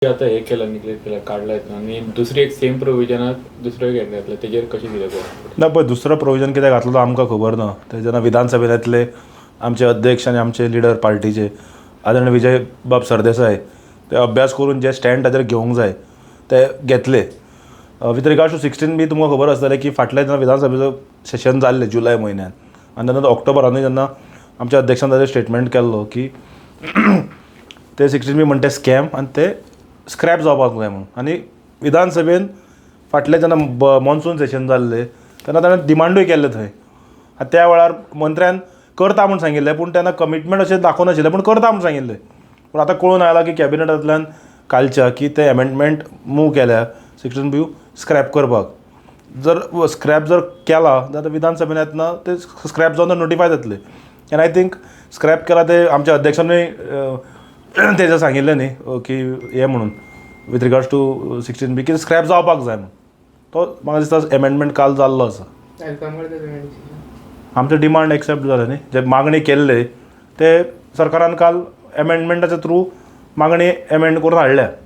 आतां हे केला, निग्लेक्ट केला, काडला हितून आनी दुसरी एक सेम प्रोविजनाक दुसरो एक घातला, तेजेर कशें कितें पळोवप? ना, पळय, दुसरो प्रोविजन कित्याक घातलो तो आमकां खबर ना. ते जेन्ना विधानसभेंतले आमचे अध्यक्ष आनी आमचे लिडर पार्टीचे आदरणीय विजय बाब सरदेसाय ते अभ्यास करून जे स्टँड ताजेर घेवंक जाय ते घेतले. विथ रिगार्ड टू 16B, तुमकां खबर आसतलें की फाटल्या जेन्ना विधानसभेचो सेशन जाल्लें जुलय म्हयन्यान आनी तेन्ना ऑक्टोबरानूय जेन्ना आमच्या अध्यक्षान ताजेर स्टेटमेंट केल्लो की ते 16B म्हणटा ते स्कॅम आनी ते स्क्रॅप जावपाक जाय म्हणून. आनी विधानसभेन फाटलें जेन्ना मॉन्सून सेशन जाल्लें तेन्ना ताणें डिमांडूय केल्लें थंय. आनी त्या वेळार मंत्र्यान करता म्हूण सांगिल्लें, पूण तेन्ना कमिटमेंट अशें दाखोवनाशिल्लें, पूण करता म्हूण सांगिल्लें. पूण आतां कळून आयलां की कॅबिनेटांतल्यान कालच्या की ते एमेंडमेंट मूव केल्या 16B scrap करपाक. जर स्क्रॅप जर केला जाल्यार विधानसभेन येतना ते स्क्रॅप जावन नोटिफाय जातले. आनी I think scrap केला ते आमच्या अध्यक्षानूय तेजें सांगिल्लें न्ही की हें म्हणून विथ रिगार्ड्स टू 16B की स्क्रॅप जावपाक जाय म्हणून. तो म्हाका दिसता एमेंडमेंट काल जाल्लो आसा. Welcome करता तुमी डिसिजन? आमचें डिमांड एक्सेप्ट जालें न्ही. जे मागणी केल्ले ते सरकारान काल एमेंडमेंटाच्या थ्रू मागणी एमेंड करून हाडल्या.